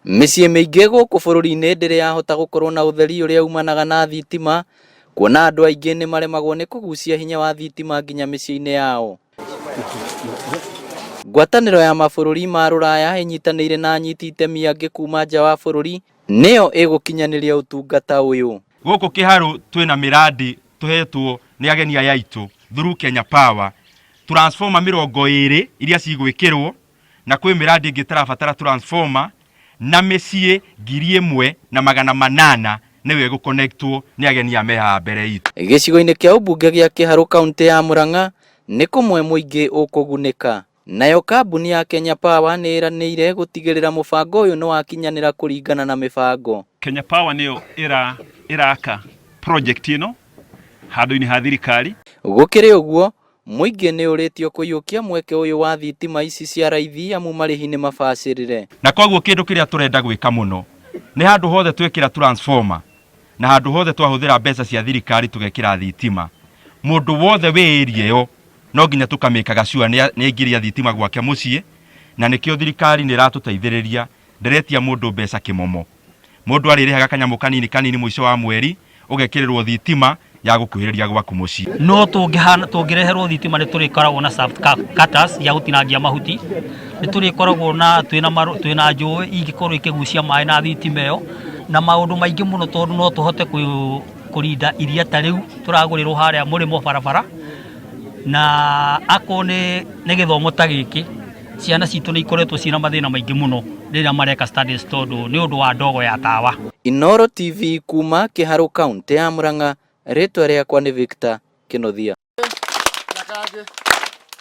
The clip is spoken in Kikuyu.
Mĩciĩ mĩingĩ gũkũ bũrũri-inĩ ndĩrĩ yahota gũkorwo na ũtheri ũrĩa umanaga na thitima, kuona andũ aingĩ nĩ maremagwo nĩ kũgucia hinya wa thitima nginya mĩciĩ-inĩ yao. Ngwatanĩro ya mabũrũri ma rũraya ĩnyitanĩire na anyiti itemi angĩ kuma nja wa bũrũri nĩyo ĩgũkinyanĩria ũtungata ũyũ. Gũkũ Kĩharũ twĩna mĩrandi tũhetwo nĩ ageni aya aitũ through Kenya Power, transformer 20 iria cigwĩkĩrwo, na kwĩ mĩrandi ĩngĩ ĩtarabatara transformer, na mĩciĩ 1800 nĩyo ĩgũconnectwo nĩ ageni aya me haha mbere itũ. Gĩcigo-inĩ kĩa ũmbunge gĩa Kĩharũ kauntĩ ya Murang'a nĩ kũmwe mũingĩ ũkũgunĩka. Nayo kambuni ya Kenya Power nĩ ĩranĩire gũtigĩrĩra mũbango ũyũ nĩ wakinyanĩra kũringana na mĩbango. Kenya Power nĩyo ĩra ĩraka project ĩno handũ-inĩ ha thirikari. Gũkĩrĩ ũguo, mũingĩ nĩ ũrĩtio kũiyũkia mweke ũyũ wa thitima ici cia raithi amu marĩhi nĩ mabacĩrĩre. Na koguo kĩndũ kĩrĩa tũrenda gwĩka mũno nĩ handũ hothe twekĩra transformer na handũ hothe twahũthĩra mbeca cia thirikari tũgekĩra thitima, mũndũ wothe wĩ area ĩyo no nginya tũkamĩkaga sure nĩ aingĩria thitima gwake mũciĩ, na nĩkĩo thirikari nĩ ĩratũteithĩrĩria, ndĩretia mũndũ mbeca kĩmomo. Mũndũ arĩrĩhaga kanyamũ kanini kanini mũico wa mweri, ũgekĩrĩrwo thitima ya gũkuhĩrĩria gwaku mũciĩ. No tũngĩreherwo thitima nĩ tũrĩkoragwo na soft cutters ya gũtinangia mahuti, nĩ tũrĩkoragwo na twĩna njũĩ ingĩkorwo ikĩgucia maĩ na thitima ĩyo, na maũndũ maingĩ mũno tondũ no tũhote kũrinda iria ta rĩu tũragũrĩrwo harĩa mũrĩmo barabara, na akorwo nĩ gĩthomo ta gĩkĩ, ciana citũ nĩ ikoretwo ciĩna mathĩna maingĩ mũno rĩrĩa mareka studies tondũ nĩ ũndũ wa ndogo ya tawa. Inooro TV kuma Kĩharũ kauntĩ ya Murang'a, rĩtwa rĩakwa nĩ Victor Kĩnuthia.